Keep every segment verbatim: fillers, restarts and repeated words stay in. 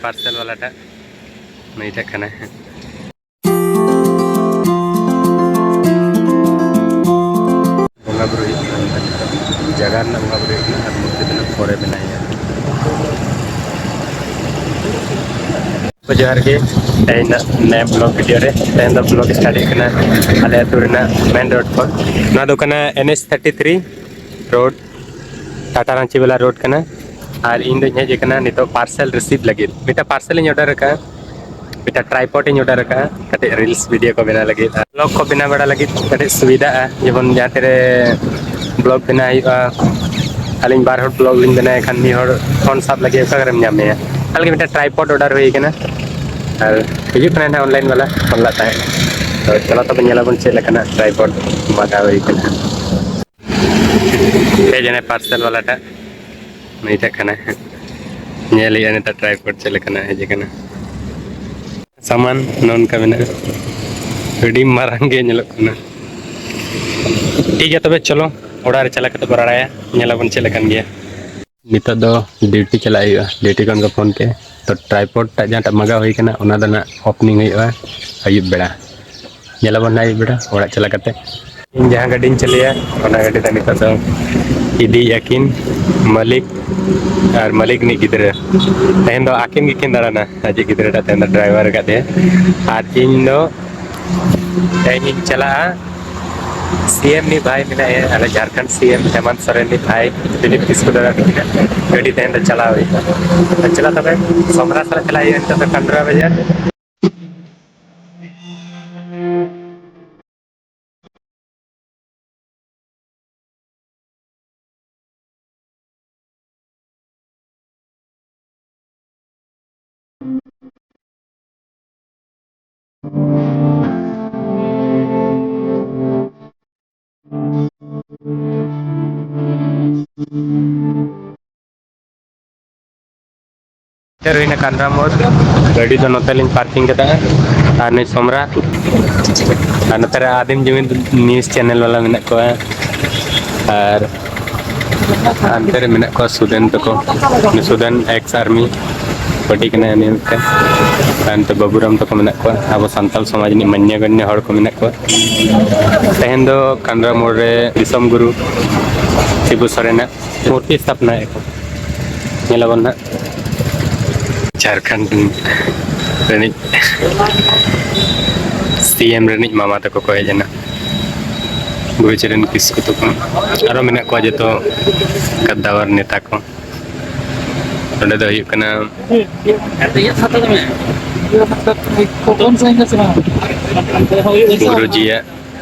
Parcel ᱵᱟᱞᱟᱴᱟᱜ ᱱᱩᱭᱴᱟᱜ ᱠᱟᱱᱟᱭ᱾ ᱵᱚᱸᱜᱟ ᱵᱩᱨᱩ ᱦᱩᱭᱩᱜ ᱠᱟᱱᱟ᱾ ᱡᱟᱭᱜᱟ ᱨᱮᱱᱟᱜ ᱵᱚᱸᱜᱟ ᱵᱩᱨᱩ ᱦᱩᱭᱩᱜ ᱠᱟᱱᱟ ᱟᱨ ᱢᱩᱨᱛᱤ ᱫᱚ ᱱᱟᱜ ᱯᱚᱨᱮ ᱵᱮᱱᱟᱣ ᱦᱩᱭᱩᱜᱼᱟ᱾ ᱡᱚᱦᱟᱨ ᱜᱮ᱾ ᱛᱮᱦᱮᱧ ᱫᱚ ᱱᱮ ᱵᱞᱚᱜ ᱵᱷᱤᱰᱤᱭᱳ ᱨᱮ, ᱛᱮᱦᱮᱧ ᱫᱚ ᱵᱞᱚᱜ ᱥᱴᱟᱨᱴ ᱦᱩᱭᱩᱜ ᱠᱟᱱᱟ ᱟᱞᱮ ᱟᱹᱛᱩ ᱨᱮᱱᱟᱜ ᱢᱮᱱ ᱨᱳᱰ ᱠᱷᱚᱱ᱾ ᱱᱚᱣᱟ ᱫᱚ ᱠᱟᱱᱟ ᱮᱱ H thirty three road, Tata Ranchi ᱵᱟᱞᱟ ᱨᱳᱰ ᱠᱟᱱᱟ᱾ ᱟᱨ ᱤᱧ ᱫᱚᱧ ᱦᱮᱡ ᱟᱠᱟᱱᱟ ᱱᱤᱛᱚᱜ ᱯᱟᱨᱥᱮᱞ ᱨᱤᱥᱤᱵᱷ ᱞᱟᱹᱜᱤᱫ᱾ ᱢᱤᱫᱴᱟᱝ ᱯᱟᱨᱥᱮᱞ ᱤᱧ ᱚᱰᱟᱨ ᱟᱠᱟᱫᱼᱟ, ᱢᱤᱫᱴᱟᱝ ᱴᱨᱟᱭᱯᱚᱰ ᱤᱧ ᱚᱰᱟᱨ ᱟᱠᱟᱫᱼᱟ, ᱠᱟᱹᱴᱤᱡ ᱨᱤᱞᱥ ᱵᱷᱤᱰᱤᱭᱳ ᱠᱚ ᱵᱮᱱᱟᱣ ᱞᱟᱹᱜᱤᱫ, ᱵᱞᱚᱜ ᱠᱚ ᱵᱮᱱᱟᱣ ᱵᱟᱲᱟ ᱞᱟᱹᱜᱤᱫ ᱠᱟᱹᱴᱤᱡ ᱥᱩᱵᱤᱫᱷᱟᱜᱼᱟ᱾ ᱡᱮᱢᱚᱱ ᱡᱟᱦᱟᱸ ᱛᱤᱨᱮ ᱵᱞᱚᱜ ᱵᱮᱱᱟᱣ ᱦᱩᱭᱩᱜᱼᱟ, ᱟᱹᱞᱤᱧ ᱵᱟᱨ ᱦᱚᱲ ᱵᱞᱚᱜ ᱞᱤᱧ ᱵᱮᱱᱟᱣᱮᱫ ᱠᱷᱟᱱ ᱢᱤᱫ ᱦᱚᱲ ᱯᱷᱳᱱ ᱥᱟᱵ ᱞᱟᱹᱜᱤᱫ ᱚᱠᱟ ᱠᱚᱨᱮᱢ ᱧᱟᱢᱮᱭᱟ? ᱚᱱᱟ ᱞᱟᱹᱜᱤᱫ ᱢᱤᱫᱴᱟᱝ ᱴᱨᱟᱭᱯᱚᱰ ᱚᱰᱟᱨ ᱦᱩᱭ ᱠᱟᱱᱟ᱾ ᱟᱨ ᱦᱤᱡᱩᱜ ᱠᱟᱱᱟᱭ ᱱᱟᱦᱟᱜ ᱚᱱᱞᱟᱭᱤᱱ ᱵᱟᱞᱟ, ᱯᱷᱳᱱ ᱞᱟᱜ ᱛᱟᱦᱮᱸᱫ᱾ ᱛᱚ ᱪᱚᱞᱚ ᱛᱚᱵᱮ ᱧᱮᱞᱟᱵᱚᱱ ᱪᱮᱫ ᱞᱮᱠᱟᱱᱟᱜ ᱴᱨᱟᱭᱯᱚᱰ ᱢᱟᱜᱟᱣ ᱦᱩᱭ ᱠᱟᱱᱟ᱾ ᱦᱮᱡ ᱮᱱᱟᱭ ᱯᱟᱨᱥᱮᱞ ᱵᱟᱞᱟᱴᱟᱜ, ᱱᱩᱭᱴᱟᱜ ᱠᱟᱱᱟᱭ᱾ ᱧᱮᱞ ᱦᱩᱭᱩᱜᱼᱟ ᱱᱤᱛᱚᱜ ᱴᱨᱟᱭᱯᱚᱰ ᱪᱮᱫ ᱞᱮᱠᱟᱱᱟᱜ ᱦᱮᱡ ᱟᱠᱟᱱᱟ᱾ ᱥᱟᱢᱟᱱ ᱱᱚᱝᱠᱟ ᱢᱮᱱᱟᱜᱼᱟ, ᱟᱹᱰᱤ ᱢᱟᱨᱟᱝ ᱜᱮ ᱧᱮᱞᱚᱜ ᱠᱟᱱᱟ᱾ ᱴᱷᱤᱠ ᱜᱮᱭᱟ, ᱛᱚᱵᱮ ᱪᱚᱞᱚ ᱚᱲᱟᱜ ᱨᱮ ᱪᱟᱞᱟᱣ ᱠᱟᱛᱮ ᱵᱚ ᱨᱟᱲᱟᱭᱟ, ᱧᱮᱞᱟᱵᱚᱱ ᱪᱮᱫ ᱞᱮᱠᱟᱱ ᱜᱮᱭᱟ᱾ ᱱᱤᱛᱚᱜ ᱫᱚ ᱰᱤᱭᱩᱴᱤ ᱪᱟᱞᱟᱜ ᱦᱩᱭᱩᱜᱼᱟ, ᱰᱤᱭᱩᱴᱤ ᱠᱷᱚᱱ ᱠᱚ ᱯᱷᱳᱱ ᱠᱮᱫ᱾ ᱛᱚ ᱴᱨᱟᱭᱯᱚᱰ ᱴᱟᱜ ᱡᱟᱦᱟᱸᱴᱟᱜ ᱢᱟᱜᱟᱣ ᱦᱩᱭ ᱠᱟᱱᱟ, ᱚᱱᱟ ᱫᱚ ᱱᱟᱜ ᱳᱯᱮᱱᱤᱝ ᱦᱩᱭᱩᱜᱼᱟ ᱟᱹᱭᱩᱵ ᱵᱮᱲᱟ᱾ ᱧᱮᱞᱟᱵᱚᱱ ᱱᱟᱜ ᱟᱹᱭᱩᱵ ᱵᱮᱲᱟ ᱚᱲᱟᱜ ᱪᱟᱞᱟᱣ ᱠᱟᱛᱮ᱾ ᱤᱧ ᱡᱟᱦᱟᱸ ᱜᱟᱹᱰᱤᱧ ᱪᱟᱹᱞᱩᱭᱟ, ᱚᱱᱟ ᱜᱟᱹᱰᱤ ᱫᱚ ᱱᱤᱛᱚᱜ ᱫᱚ ᱤᱫᱤᱭᱮᱫᱼᱟ ᱠᱤᱱ ᱢᱟᱹᱞᱤᱠ ᱟᱨ ᱢᱟᱹᱞᱤᱠ ᱨᱤᱱᱤᱡ ᱜᱤᱫᱽᱨᱟᱹ᱾ ᱛᱮᱦᱮᱧ ᱫᱚ ᱟᱹᱠᱤᱱ ᱜᱮᱠᱤᱱ ᱫᱟᱬᱟᱱᱟ᱾ ᱟᱡᱤᱡ ᱜᱤᱫᱽᱨᱟᱹ ᱴᱟᱜ ᱛᱮᱦᱮᱧ ᱫᱚ ᱰᱨᱟᱭᱵᱷᱟᱨ ᱟᱠᱟᱫᱮᱭᱟ᱾ ᱟᱨ ᱤᱧ ᱫᱚ ᱛᱮᱦᱮᱧ ᱤᱧ ᱪᱟᱞᱟᱜᱼᱟ ᱥᱤ ᱮᱢ ᱨᱤᱱᱤᱡ ᱵᱷᱟᱭ ᱢᱮᱱᱟᱭᱟ, ᱟᱞᱮ ᱡᱷᱟᱲᱠᱷᱚᱸᱰ ᱥᱤ ᱮᱢ ᱦᱮᱢᱚᱱᱛ ᱥᱚᱨᱮᱱ ᱨᱤᱱᱤᱡ ᱵᱷᱟᱭ ᱫᱤᱞᱤᱯ ᱠᱤᱥᱠᱩ ᱫᱟᱫᱟ ᱛᱟᱹᱠᱤᱱᱟᱜ ᱜᱟᱹᱰᱤ ᱛᱮᱦᱮᱧ ᱫᱚ ᱪᱟᱞᱟᱣ ᱦᱩᱭᱩᱜᱼᱟ᱾ ᱟᱨ ᱪᱟᱞᱟᱜ ᱛᱚᱵᱮ ᱥᱚᱢᱨᱟ ᱥᱟᱞᱟᱜ ᱪᱟᱞᱟᱜ ᱦᱩᱭᱩᱜᱼᱟ ᱱᱤᱛᱚᱜ ᱫᱚ ᱠᱟᱱᱰᱨᱟ ᱵᱟᱡᱟᱨ᱾ ᱥᱮᱴᱮᱨ ᱦᱩᱭᱱᱟ ᱠᱟᱱᱨᱟ ᱢᱳᱲ᱾ ᱜᱟᱹᱰᱤ ᱫᱚ ᱱᱚᱛᱮ ᱞᱤᱧ ᱯᱟᱨᱠᱤᱝ ᱠᱟᱫᱟ᱾ ᱟᱨ ᱱᱩᱭ ᱥᱚᱢᱨᱟ, ᱟᱨ ᱱᱚᱛᱮ ᱨᱮ ᱟᱹᱫᱤᱢ ᱡᱩᱢᱤᱫ ᱱᱤᱭᱩᱡᱽ ᱪᱮᱱᱮᱞ ᱵᱟᱞᱟ ᱢᱮᱱᱟᱜ ᱠᱚᱣᱟ᱾ ᱟᱨ ᱦᱟᱱᱛᱮ ᱨᱮ ᱢᱮᱱᱟᱜ ᱠᱚᱣᱟ ᱥᱩᱫᱮᱱ ᱛᱟᱠᱚ, ᱥᱩᱫᱮᱱ ᱮᱠᱥ ᱟᱨᱢᱤ᱾ ᱯᱟᱹᱴᱤ ᱠᱟᱱᱟᱭ ᱩᱱᱤ ᱢᱤᱫᱴᱮᱱ᱾ ᱟᱨ ᱱᱚᱛᱮ ᱵᱟᱹᱵᱩᱨᱟᱢ ᱛᱟᱠᱚ ᱢᱮᱱᱟᱜ ᱠᱚᱣᱟ, ᱟᱵᱚ ᱥᱟᱱᱛᱟᱲ ᱥᱚᱢᱟᱡᱽ ᱨᱤᱱᱤᱡ ᱢᱟᱹᱱᱭᱟᱹ ᱜᱚᱱᱭᱚ ᱦᱚᱲ ᱠᱚ ᱢᱮᱱᱟᱜ ᱠᱚᱣᱟ᱾ ᱛᱮᱦᱮᱧ ᱫᱚ ᱠᱟᱱᱨᱟ ᱢᱳᱲ ᱨᱮ ᱫᱤᱥᱚᱢ ᱜᱩᱨᱩ ᱥᱤᱵᱩ ᱥᱚᱨᱮᱱᱟᱜ ᱢᱩᱨᱛᱤ ᱥᱛᱷᱟᱯᱱᱟ ᱭᱟᱠᱚ᱾ ᱧᱮᱞᱟᱵᱚᱱ ᱱᱟᱜ ᱡᱷᱟᱲᱠᱷᱚᱸᱰ ᱨᱤᱱᱤᱡ ᱥᱤ ᱮᱢ ᱨᱤᱱᱤᱡ ᱢᱟᱢᱟ ᱛᱟᱠᱚ ᱠᱚ ᱦᱮᱡ ᱮᱱᱟ᱾ ᱵᱩᱨᱩ ᱪᱚᱨᱚᱱ ᱠᱤᱥᱠᱩ ᱛᱟᱠᱚ, ᱟᱨᱚ ᱢᱮᱱᱟᱜ ᱠᱚᱣᱟ ᱡᱚᱛᱚ ᱠᱟᱫᱟᱣᱟᱨ ᱱᱮᱛᱟ ᱠᱚ᱾ ᱱᱚᱸᱰᱮ ᱫᱚ ᱦᱩᱭᱩᱜ ᱠᱟᱱᱟ ᱜᱩᱨᱩᱡᱤᱭᱟᱜ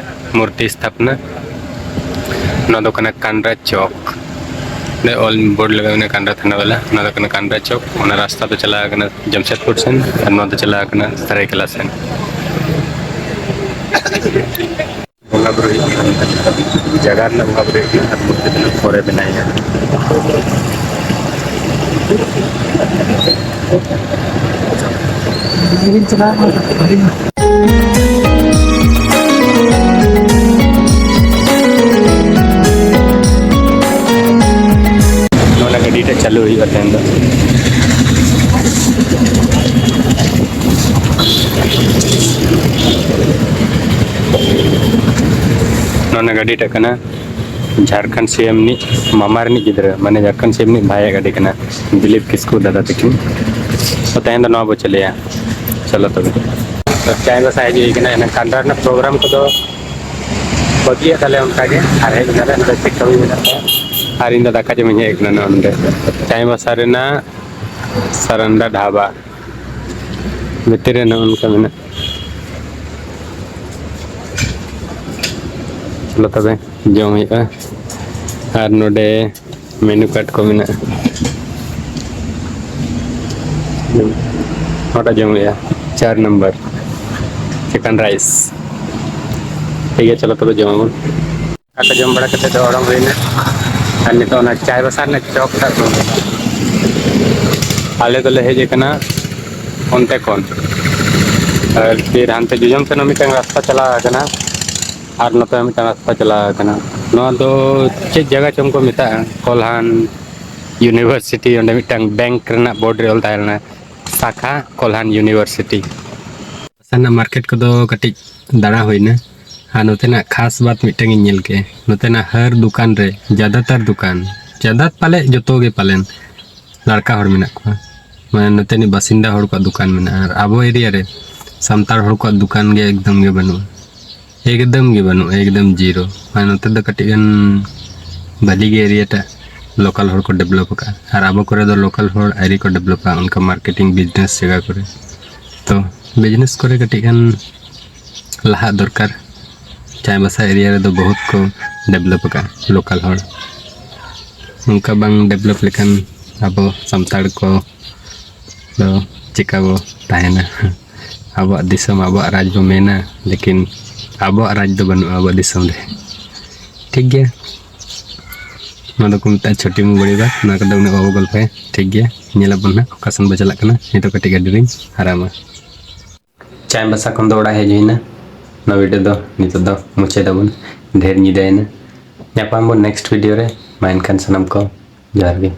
ᱢᱩᱨᱛᱤ ᱥᱛᱷᱟᱯᱱᱟ᱾ ᱱᱚᱣᱟ ᱫᱚ ᱠᱟᱱᱟ ᱠᱟᱱᱰᱟ ᱪᱚᱠ᱾ ᱚᱸᱰᱮ ᱚᱞ ᱵᱳᱨᱰ ᱞᱟᱜᱟᱣ ᱢᱮᱱᱟᱜᱼᱟ, ᱠᱟᱱᱰᱟ ᱛᱷᱟᱱᱟ ᱵᱟᱞᱟ᱾ ᱱᱚᱣᱟ ᱫᱚ ᱠᱟᱱᱟ ᱠᱟᱱᱰᱟ ᱪᱚᱠ᱾ ᱚᱱᱟ ᱨᱟᱥᱛᱟ ᱫᱚ ᱪᱟᱞᱟᱣ ᱠᱟᱱᱟ ᱡᱟᱢᱥᱮᱫᱽᱯᱩᱨ ᱥᱮᱱ, ᱟᱨ ᱱᱚᱣᱟ ᱫᱚ ᱪᱟᱞᱟᱣ ᱠᱟᱱᱟ ᱥᱟᱨᱟᱭᱠᱮᱞᱟ ᱥᱮᱱ᱾ ᱵᱚᱸᱜᱟ ᱵᱩᱨᱩ ᱦᱩᱭᱩᱜ ᱠᱟᱱᱟ, ᱡᱟᱭᱜᱟ ᱨᱮᱱᱟᱜ ᱵᱚᱸᱜᱟ ᱵᱩᱨᱩ ᱦᱩᱭᱩᱜ ᱠᱟᱱᱟ, ᱟᱨ ᱢᱩᱨᱛᱤ ᱫᱚ ᱯᱚᱨᱮ ᱵᱮᱱᱟᱣ ᱦᱩᱭᱩᱜᱼᱟ᱾ ᱱᱚᱰᱮ ᱜᱟᱹᱰᱤ ᱴᱟᱜ ᱪᱟᱹᱞᱩ ᱦᱩᱭᱩᱜᱼᱟ ᱛᱮᱦᱮᱧ ᱫᱚ᱾ ᱱᱚᱰᱮ ᱜᱟᱹᱰᱤ ᱴᱟᱜ ᱠᱟᱱᱟ ᱡᱷᱟᱲᱠᱷᱚᱸᱰ ᱥᱤ ᱮᱢ ᱨᱤᱱᱤᱡ ᱢᱟᱢᱟ ᱨᱤᱱᱤᱡ ᱜᱤᱫᱽᱨᱟᱹ, ᱢᱟᱱᱮ ᱡᱷᱟᱲᱠᱷᱚᱸᱰ ᱥᱤ ᱮᱢ ᱨᱤᱱᱤᱡ ᱵᱷᱟᱭᱟᱜ ᱜᱟᱹᱰᱤ ᱠᱟᱱᱟ, ᱫᱤᱞᱤᱯ ᱠᱤᱥᱠᱩ ᱫᱟᱫᱟ ᱛᱟᱹᱠᱤᱱ᱾ ᱛᱚ ᱛᱮᱦᱮᱧ ᱫᱚ ᱱᱚᱣᱟ ᱵᱚ ᱪᱟᱹᱞᱩᱭᱟ᱾ ᱪᱚᱞᱚ ᱛᱚᱵᱮ᱾ ᱛᱚ ᱪᱟᱭ ᱵᱟᱥᱟ ᱦᱮᱡ ᱦᱩᱭ ᱠᱟᱱᱟ, ᱮᱱᱟᱝ ᱠᱟᱱᱰᱟ ᱨᱮᱱᱟᱜ ᱯᱨᱳᱜᱨᱟᱢ ᱠᱚᱫᱚ ᱵᱟᱹᱜᱤᱭᱟᱜ ᱛᱟᱞᱮ ᱚᱱᱠᱟ ᱜᱮ, ᱟᱨ ᱦᱮᱡ ᱮᱱᱟᱞᱮ ᱱᱚᱰᱮ ᱪᱮᱠ ᱠᱟᱹᱢᱤ ᱢᱮᱱᱟᱜ ᱛᱟᱭᱟ, ᱟᱨ ᱤᱧ ᱫᱚ ᱫᱟᱠᱟ ᱡᱚᱢᱤᱧ ᱦᱮᱡ ᱠᱟᱱᱟ ᱱᱚᱰᱮ ᱪᱟᱭ ᱵᱟᱥᱟ ᱨᱮᱱᱟᱜ ᱥᱟᱨᱟᱱᱰᱟ ᱰᱷᱟᱵᱟ ᱵᱷᱤᱛᱤᱨ ᱨᱮ ᱱᱚᱜᱼᱚ ᱱᱚᱝᱠᱟ ᱢᱮᱱᱟᱜᱼᱟ᱾ ᱪᱚᱞᱚ ᱛᱚᱵᱮ ᱡᱚᱢ ᱦᱩᱭᱩᱜᱼᱟ᱾ ᱟᱨ ᱱᱚᱰᱮ ᱢᱮᱱᱩ ᱠᱟᱨᱰ ᱠᱚ ᱢᱮᱱᱟᱜᱼᱟ᱾ ᱱᱚᱣᱟᱴᱟᱜ ᱡᱚᱢ ᱦᱩᱭᱩᱜᱼᱟ, ᱪᱟᱨ ᱱᱟᱢᱵᱟᱨ ᱪᱤᱠᱮᱱ ᱨᱟᱭᱤᱥ᱾ ᱴᱷᱤᱠ ᱜᱮᱭᱟ, ᱪᱚᱞᱚ ᱛᱚᱵᱮ ᱡᱚᱢ ᱟᱵᱚᱱ᱾ ᱫᱟᱠᱟ ᱡᱚᱢ ᱵᱟᱲᱟ ᱠᱟᱛᱮ ᱫᱚ ᱚᱰᱚᱝ ᱦᱩᱭᱱᱟ᱾ ᱟᱨ ᱱᱤᱛᱚᱜ ᱚᱱᱟ ᱪᱟᱭ ᱵᱟᱥᱟ ᱨᱮᱱᱟᱜ ᱪᱚᱠ ᱴᱟᱜ ᱠᱚ, ᱟᱞᱮ ᱫᱚᱞᱮ ᱦᱮᱡ ᱟᱠᱟᱱᱟ ᱚᱱᱛᱮ ᱠᱷᱚᱱ᱾ ᱟᱨ ᱯᱷᱤᱨ ᱦᱟᱱᱛᱮ ᱡᱚᱡᱚᱢ ᱥᱮᱱ ᱦᱚᱸ ᱢᱤᱫᱴᱟᱝ ᱨᱟᱥᱛᱟ ᱪᱟᱞᱟᱣ ᱟᱠᱟᱱᱟ, ᱟᱨ ᱱᱚᱛᱮ ᱦᱚᱸ ᱢᱤᱫᱴᱟᱝ ᱨᱟᱥᱛᱟ ᱪᱟᱞᱟᱣ ᱟᱠᱟᱱᱟ᱾ ᱱᱚᱣᱟ ᱫᱚ ᱪᱮᱫ ᱡᱟᱭᱜᱟ ᱪᱚᱝ ᱠᱚ ᱢᱮᱛᱟᱜᱼᱟ, ᱠᱚᱞᱦᱟᱱ ᱤᱭᱩᱱᱤᱵᱷᱟᱨᱥᱤᱴᱤ, ᱚᱸᱰᱮ ᱢᱤᱫᱴᱟᱝ ᱵᱮᱝᱠ ᱨᱮᱱᱟᱜ ᱵᱳᱨᱰ ᱨᱮ ᱚᱞ ᱛᱟᱦᱮᱸ ᱞᱮᱱᱟ ᱥᱟᱠᱷᱟ ᱠᱚᱞᱦᱟᱱ ᱤᱭᱩᱱᱤᱵᱷᱟᱨᱥᱤᱴᱤ᱾ ᱥᱟᱱᱟᱢ ᱢᱟᱨᱠᱮᱴ ᱠᱚᱫᱚ ᱠᱟᱹᱴᱤᱡ ᱫᱟᱬᱟ ᱦᱩᱭᱱᱟ, ᱟᱨ ᱱᱚᱛᱮᱱᱟᱜ ᱠᱷᱟᱥ ᱵᱟᱛ ᱢᱤᱫᱴᱟᱝ ᱤᱧ ᱧᱮᱞ ᱠᱮᱜᱼᱟ᱾ ᱱᱚᱛᱮᱱᱟᱜ ᱦᱟᱨ ᱫᱚᱠᱟᱱ ᱨᱮ ᱡᱟᱫᱟᱛᱟᱨ ᱫᱚᱠᱟᱱ, ᱡᱟᱫᱟ ᱯᱟᱞᱮ ᱡᱚᱛᱚ ᱜᱮ ᱯᱟᱞᱮᱱ ᱞᱟᱲᱠᱟ ᱦᱚᱲ ᱢᱮᱱᱟᱜ ᱠᱚᱣᱟ, ᱢᱟᱱᱮ ᱱᱚᱛᱮᱱᱤᱡ ᱵᱟᱥᱤᱱᱫᱟ ᱦᱚᱲ ᱠᱚᱣᱟᱜ ᱫᱚᱠᱟᱱ ᱢᱮᱱᱟᱜᱼᱟ᱾ ᱟᱨ ᱟᱵᱚ ᱮᱨᱤᱭᱟ ᱨᱮ ᱥᱟᱱᱛᱟᱲ ᱦᱚᱲ ᱠᱚᱣᱟᱜ ᱫᱚᱠᱟᱱ ᱜᱮ ᱮᱠᱫᱚᱢ ᱜᱮ ᱵᱟᱹᱱᱩᱜᱼᱟ, ᱮᱠᱫᱚᱢ ᱜᱮ ᱵᱟᱹᱱᱩᱜᱼᱟ, ᱮᱠᱫᱚᱢ ᱡᱤᱨᱳ᱾ ᱢᱟᱱᱮ ᱱᱚᱛᱮ ᱫᱚ ᱠᱟᱹᱴᱤᱡ ᱜᱟᱱ ᱵᱷᱟᱹᱞᱤ ᱜᱮ ᱮᱨᱤᱭᱟ ᱴᱟᱜ ᱞᱳᱠᱟᱞ ᱦᱚᱲ ᱠᱚ ᱰᱮᱵᱷᱞᱚᱯ ᱟᱠᱟᱫᱼᱟ, ᱟᱨ ᱟᱵᱚ ᱠᱚᱨᱮ ᱫᱚ ᱞᱳᱠᱟᱞ ᱦᱚᱲ ᱟᱹᱣᱨᱤ ᱠᱚ ᱰᱮᱵᱷᱞᱚᱯᱟ ᱚᱱᱠᱟ ᱢᱟᱨᱠᱮᱴᱤᱝ ᱵᱤᱡᱽᱱᱮᱥ ᱡᱟᱭᱜᱟ ᱠᱚᱨᱮ᱾ ᱛᱚ ᱵᱤᱡᱽᱱᱮᱥ ᱠᱚᱨᱮ ᱠᱟᱹᱴᱤᱡ ᱜᱟᱱ ᱞᱟᱦᱟᱜ ᱫᱚᱨᱠᱟᱨ᱾ ᱪᱟᱭᱵᱟᱥᱟ ᱮᱨᱤᱭᱟ ᱨᱮᱫᱚ ᱵᱚᱦᱩᱛ ᱠᱚ ᱰᱮᱵᱷᱞᱚᱯ ᱟᱠᱟᱫᱼᱟ ᱞᱳᱠᱟᱞ ᱦᱚᱲ᱾ ᱚᱱᱠᱟ ᱵᱟᱝ ᱰᱮᱵᱷᱞᱚᱯ ᱞᱮᱠᱷᱟᱱ ᱟᱵᱚ ᱥᱟᱱᱛᱟᱲ ᱠᱚ ᱫᱚ ᱪᱮᱠᱟ ᱵᱚ ᱛᱟᱦᱮᱱᱟ? ᱟᱵᱚᱣᱟᱜ ᱫᱤᱥᱚᱢ, ᱟᱵᱚᱣᱟᱜ ᱨᱟᱡᱽ ᱵᱚ ᱢᱮᱱᱟ, ᱞᱮᱠᱤᱱ ᱟᱵᱚᱣᱟᱜ ᱨᱟᱡᱽ ᱫᱚ ᱵᱟᱹᱱᱩᱜᱼᱟ ᱟᱵᱚᱣᱟᱜ ᱫᱤᱥᱚᱢ ᱨᱮ᱾ ᱴᱷᱤᱠ ᱜᱮᱭᱟ, ᱱᱚᱣᱟ ᱫᱚᱠᱚ ᱢᱮᱛᱟᱜᱼᱟ ᱪᱷᱳᱴᱤ ᱢᱩ ᱵᱚᱲᱤ ᱵᱟᱛ᱾ ᱱᱚᱣᱟ ᱠᱚᱫᱚ ᱩᱱᱟᱹᱜ ᱵᱟᱵᱚ ᱜᱚᱞᱯᱷᱚᱭᱟ, ᱴᱷᱤᱠ ᱜᱮᱭᱟ? ᱧᱮᱞ ᱟᱵᱚᱱ ᱦᱟᱸᱜ ᱚᱠᱟ ᱥᱮᱱ ᱵᱚ ᱪᱟᱞᱟᱜ ᱠᱟᱱᱟ᱾ ᱱᱤᱛᱚᱜ ᱠᱟᱹᱴᱤᱡ ᱜᱟᱹᱰᱤ ᱨᱤᱧ ᱟᱨᱟᱢᱟ᱾ ᱪᱟᱭᱵᱟᱥᱟ ᱠᱷᱚᱱ ᱫᱚ ᱚᱲᱟᱜ ᱦᱮᱡ ᱦᱩᱭᱱᱟ᱾ ᱱᱚᱣᱟ ᱵᱷᱤᱰᱤᱭᱳ ᱫᱚ ᱱᱤᱛᱚᱜ ᱫᱚ ᱢᱩᱪᱟᱹᱫ ᱟᱵᱚᱱ, ᱰᱷᱮᱨ ᱧᱤᱫᱟᱹᱭᱮᱱᱟ᱾ ᱧᱟᱯᱟᱢ ᱵᱚᱱ ᱱᱮᱠᱥᱴ ᱵᱷᱤᱰᱤᱭᱳ ᱨᱮ᱾ ᱢᱟ ᱮᱱᱠᱷᱟᱱ ᱥᱟᱱᱟᱢ ᱠᱚ ᱡᱚᱦᱟᱨ ᱜᱮ᱾